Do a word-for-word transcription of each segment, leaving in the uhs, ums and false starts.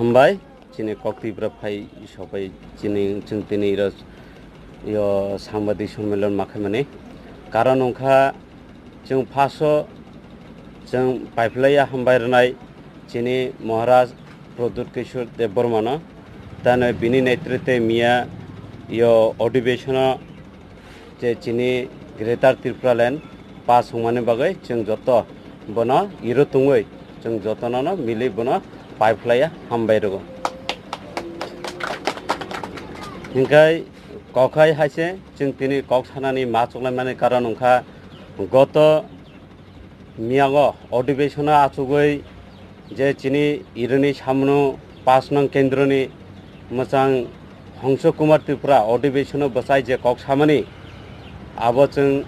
Hambai, chini Kok Tipra phai sopai chini chwng tini iro yo sambadi sommelon ma khaimani. Karon wngkha chwng phaso chwng paiphlaiya hambai rwnai chini Maharaj Pradyut Kishore Debbarmano, tano bini netritwe miya yo odhibesono je chini Greater Tripura Land pass wngmani bagwi chwng joto bono iro tungwi chwng jotono no mili bono paiphlaiya hambai rwgo. Hinkhe kokhai haise chwng tini kok sanani ma choklaimani karon wngkha goto miyago odhibesono achugwi je chini ironi samno pass nong kendroni mwchang Hongso Kumar Tripura odhibesono bwsai je kok samani abo chwng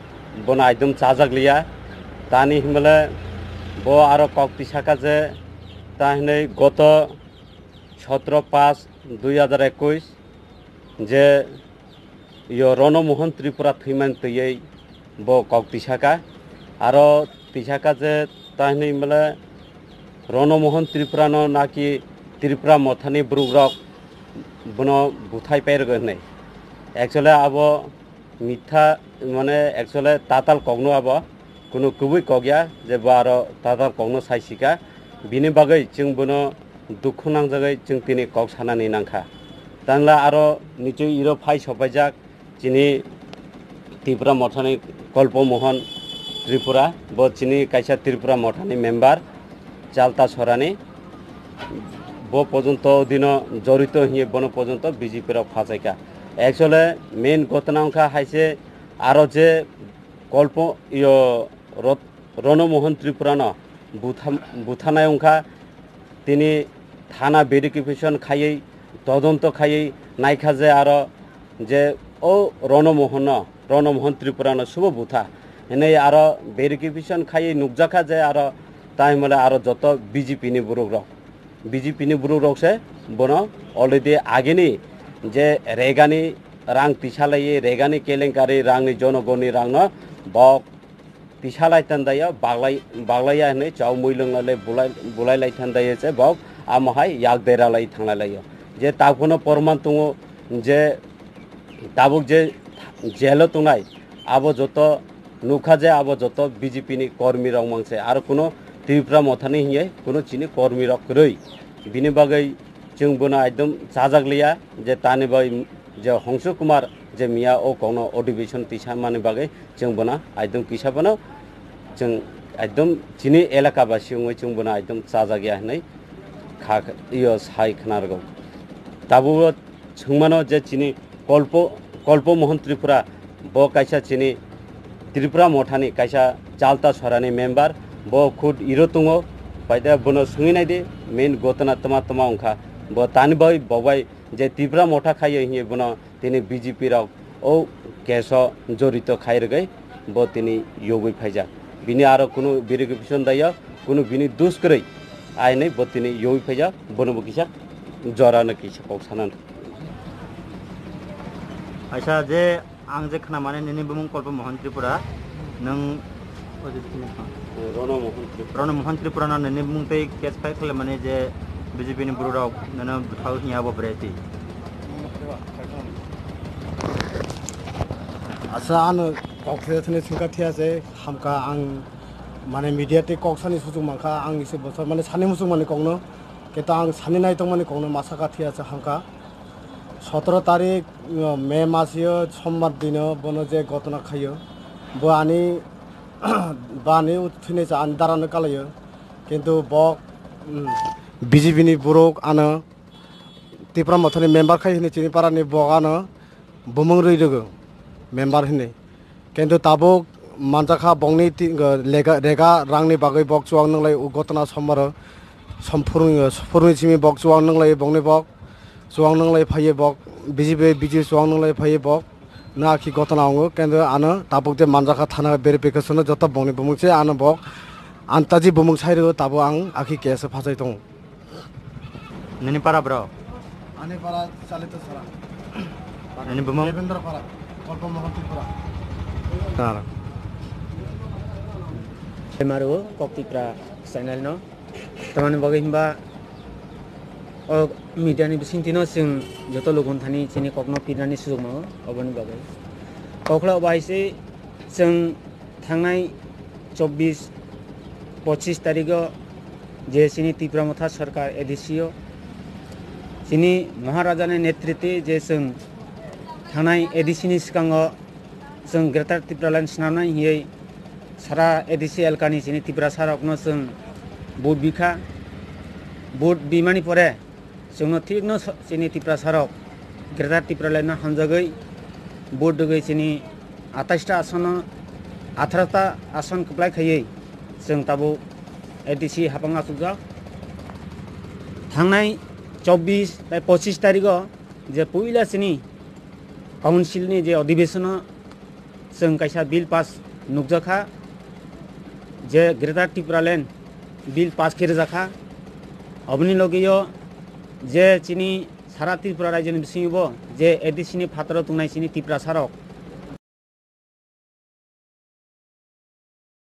bono ekdom chajak liya. Tani hinmale bo aro kok tisaka je ta hinwi goto sotro paanch dui hazar ekush je yo Rono Mohan Tripura thwimani twiwi bo kok tisaka. Aro tisaka je ta hinwi male Rono Mohan Tripura no naki Tripura mothani borok rok bono buthai pairwgo hinwi. Actually abo mitha mane actually tatal kokno abo kunu kubui kok ya je bo aro tatal kokno sai sika. Bini bagwi chwng bono dukhu nangjagwi chwng tini kok sanani nangkha. Tanla aro nichwi iro phai sopaijak chini Tipra Mothani Kolpo Mohan Tripura, bo chini kaisa Tripura Mothani member, Chalta Sorani. Bo pojonto dino jorito hiye bono pojonto B J P rok phachaika. Actually main gotona wngkha haise aro je Kolpo iyo Rot-, Rono Mohan Tripura no butha-, buthanai wngkha. Tini thana verification khaiwi, todonto khaiwi naikha je aro je o Rono Mohan no, Rono Mohan Tripura no subo butha hinwi aro verification khaiwi nukjakha je aro tai hwnmale aro joto B J P ni borok rok, B J P ni borok rok se bono already agini je regani rang tisalaiwi regani kelenkari rangni jonogoni rangno bok tisalai tandaya baglai, baglaiya hinwi chao mui lwnglailai bulai, bulailai tandaya se bok amo hai yak deralai thanglailaio. Je tabukno porman tongo je tabuk je jelo tongnai abo joto nukha je abo joto B J P ni kormi rok mangse aro kuno Tripura Mothani hinye kuno chini kormi rok kwrwi. Bini bagwi chwng bono ekdom chajak liya je tani bai je Hongsu Kumar je miya o kokno odhibeson tisa mani bagwi chwng bono ekdom kisa bono chwng ekdom chini elaka basi wngwi chwng bono ekdom chajak ya hinwi kha, iyo sai khna rwgo. Tabuk o swngmano je chini Kolpo, Kolpo Mohan Tripura, bo kaisa chini Tripura Mothani kaisa Chalta Sorani member, bo khud iro tongo, paida bono swngwi naidi, main gotona tma tma wngkha, bo tani bai bo bai je Tripura Motha khaio hinwi bono tini B J P rok o case o jorito khai rwgwi bo tini yogwi phaijak. Bini aro kunu verification daiyo, kunu bini dus kwrwi, ainwi bo tini yogwi phaijak, bono bo kisa jora no kisa kok sanani. Aisa je ang je khna mane nini bumung Kolpo Mohan Tripura, nwng Rono Mohan Tripura. Rono Mohan Tripura no nini bumung tei case file khlai mani je B J P ni buru rok nono bwthao hinya bo breti. Asa ano kok thaya thani singka thaya se hamka ang mane media tei kok sani suchung mankha ang ise bosor mane sani muchung mani kokno keto ang sani nai tong mani kokno masa ka thaya se hamka. Sotoro tarik, uh, May masio sombar dino bono je gotona khaio, bo ani, bo ani thwinai cha ani darano kalaio. Kintu bo, um, B J P ni borok ano Tipra Mothani member khai hini chini parani bo ano bumung rwi rwgo member hini. Kintu tabuk manjakha bongni ti-, lega, rega rangni bagwi bok chuwang nwnglai o gotona somaro som phurung, phurungni simi bok chuwang nwnglai bongni bok chuwang nwnglai phaiye bok B J P, B J P chuwang nwnglai phaiye bok na khi gotona wngo. Kintu ano tabuk je manjakha thana verification o joto bongni bumung se ano bok antaji bumung sai rwgo tabuk ang akhi case o phachai tongo. Nini para bro? Ani para Chalita Sara. Nini bumung? Devendra Para, Kolpo Mohan Tripura. Tara. Maru Kok Tipra channel no. Tamani bagwi himba O media ni bisingtwi no chwng joto lugun thani chini kokno pirnani sujuk mango, oboni bagwi. Kokla obo hai se chwng thangnai chobbish, pochish tarigo je chini Tipra Motha Sarkar A D C o chini Maharaja ni netritwi je chwng thangnai A D C ni swkango chwng Greater Tipraland swnamnai hiwi sara A D C elkani chini Tiprasa rokno chwng vote bikha. Vote bimani pore chwngno thikno so-, chini Tiprasa rok Greater Tipraland no hamjagwi vote rwgwi chini atais ta asono atharo ta ason kwplai khaiwi chwng tabuk A D C hapang achukjak. Thangnai chobbish bai pochish tarigo je puila chini council ni je odhibesono chwng kaisa bill pass nukjakha, je Greater Tipraland bill pass khe rwjakha. Oboni logio je chini sara Tripura rajyoni bisingo je A D C ni phataro tongnai chini Tiprasa rok